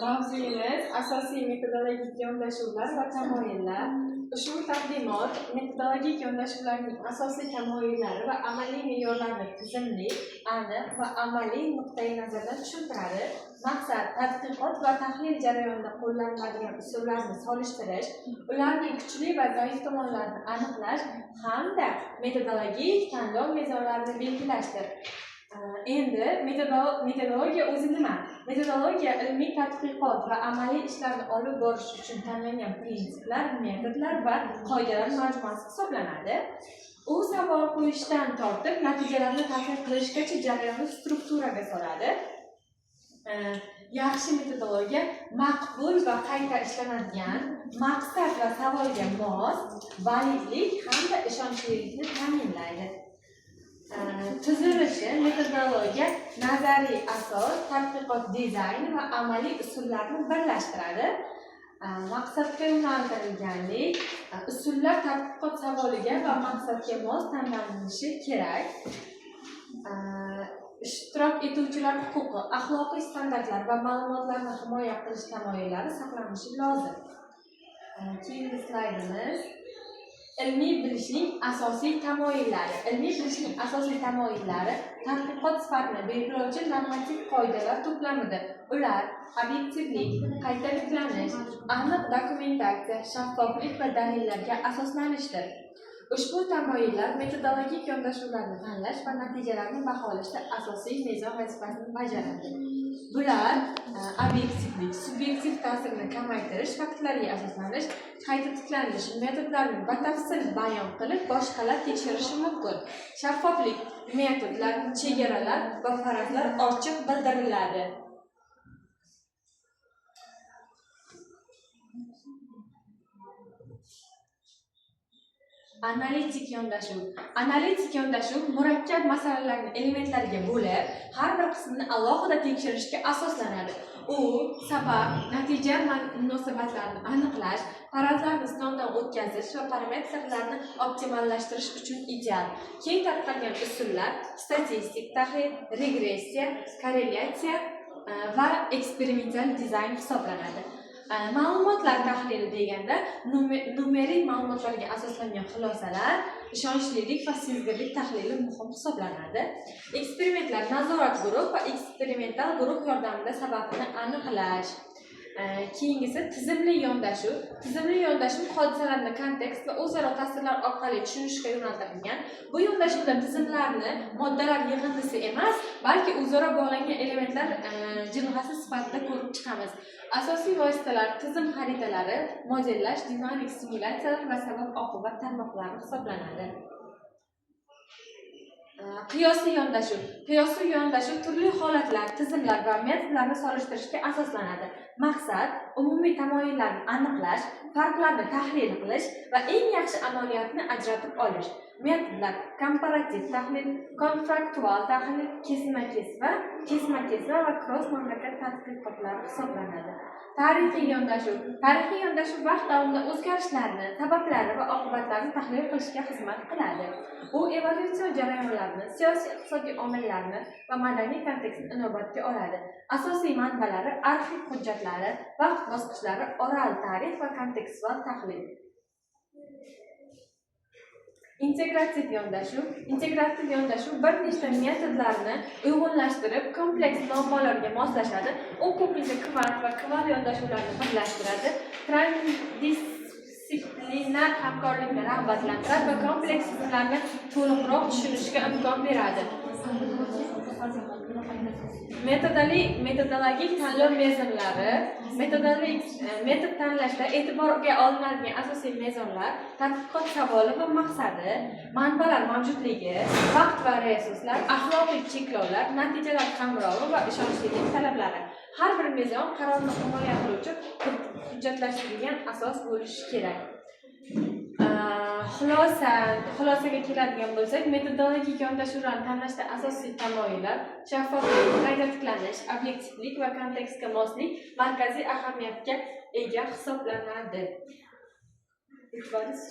Mavzuyimiz asosiy metodologik yondashuvlar va tamoyillar. Ushbu taqdimot metodologik yondashuvlarning asosiy tamoyillari va amaliy me'yorlarini tizimli, aniq va amaliy nuqtai nazardan tushuntiradi. Maqsad tadqiqot va tahlil jarayonida qo'llaniladigan usullarni solishtirish, ularning kuchli va zaif tomonlarini aniqlash hamda metodologik tanlov mezonlarini belgilashdir. Endi metodologiya o'zi nima? Metodologiya ilmiy tadqiqot va amaliy ishlarni olib borish uchun tanlangan prinsiplar, metodlar va qoidalar majmuasi hisoblanadi. U savol qo'yishdan tortib natijalarni tahlil qilishgacha jarayonni strukturaga soladi. Yaxshi metodologiya maqbul va qayta ishlanadigan, maqsad va savolga mos, validlik hamda ishonchlilikni ta'minlaydi. Tuzilishi metodologiya nazariy asos, tadqiqot dizayni va amaliy usullarni birlashtiradi. Maqsadga yo'naltirilganlik, usullar tadqiqot savoliga va maqsadga mos tanlanishi kerak. Ishtirok etuvchilar huquqi, axloqiy standartlar va ma'lumotlarni himoya qilish tamoyillari saqlanishi lozim. Keyingi slaydimiz ilmiy bilishning asosiy tamoyillari. Ilmiy bilishning asosiy tamoyillari tadqiqot sifatini belgilovchi normativ qoidalar to'plamidir. Ular obyektivlik, qayta tiklanish, aniq dokumentatsiya, shaffoflik va dalillarga asoslanishdir. Ushbu tamoyillar metodologik yondashuvlarni tanlash va natijalarni baholashda asosiy mezon vazifasini bajaradi. Bular obyektivlik, subyektiv ta'sirni kamaytirish, faktlarga asoslanish, qayta tiklanish metodlarini batafsil bayon qilib, boshqalar tekshirishi mumkin. Shaffoflik, metodlar, chegaralar va farazlar ochiq bildiriladi. Analitik yondashuv. Analitik yondashuv murakkab masalalarni elementlarga bo'lib, har bir qismini alohida tekshirishga asoslanadi. U sabab, natija munosabatlarini aniqlash, farazlarni sinovdan o'tkazish va parametrlarni optimallashtirish uchun ideal. Keng tarqalgan usullar statistik tahlil, regressiya, korrelyatsiya va eksperimental dizayn hisoblanadi. Ma'lumotlar tahlili deganda numerik ma'lumotlarga asoslangan xulosalar, ishonchlilik va sezgirlik tahlili muhim hisoblanadi. Eksperimentlar nazorat guruh va eksperimental guruh yordamida sababini aniqlash. Keyingisi tizimli yondashuv. Tizimli yondashuv hodisalarni kontekst va o'zaro ta'sirlar orqali tushunishga yo'naltirilgan. Bu yondashuvda tizimlarni moddalar yig'indisi emas, balki o'zaro bog'langan elementlar jilg'asi sifatida ko'rib chiqamiz. Asosiy vositalar tizim xaritalari, modellash, dinamik simulyatsiyalar va sabab-oqibat tarmoqlari hisoblanadi. Qiyosiy yondashuv. Qiyosiy yondashuv turli holatlar, tizimlar va metodlarni solishtirishga asoslanadi. Maqsad umumiy tamoyillarni aniqlash, farqlarni tahlil qilish va eng yaxshi amaliyotni ajratib olish. Metodlar komparativ tahlil, kontraktual tahlil, kesma-kesma va cross mamlakat tadqiqotlari hisoblanadi. Tarixiy yondashuv. Tarixiy yondashuv vaqt davomida o'zgarishlarni, sabablari va oqibatlarini tahlil qilishga xizmat qiladi. U evolyutsion jarayonlarni, siyosiy-iqtisodiy omillarni va madaniy kontekstni inobatga oladi. Asosiy manbalari arxiv hujjatlari, vaqt bosqichlari, oral tarix va kontekstual tahlil. Integrativ yondashuv. Integrativ yondashuv bir nechta metodlarni uyg'unlashtirib, kompleks muammolarga moslashadi. U ko'pincha kvant va kval yondashuvlarni birlashtiradi, transdisiplinar hamkorlikni rag'batlantiradi va kompleks tizimlarni to'liqroq tushunishga imkon beradi. Metodologik tanlov mezonlari. Metodologik metod tanlashda e'tiborga olinadigan asosiy mezonlar tadqiqot savoli va maqsadi, manbalar mavjudligi, vaqt va resurslar, axloqiy cheklovlar, natijalar qamrovi va ishonchlilik talablari. Har bir mezon qarorni himoya qiluvchi hujjatlashtirilgan asos bo'lishi kerak. Xulosaga keladigan bo'lsak, metodologik yondashuvlarni tanlashda asosiy tamoyillar shaffoflik, qayta tiklanish, obyektivlik va kontekstga moslik markaziy ahamiyatga ega hisoblanadi. E'tiboringiz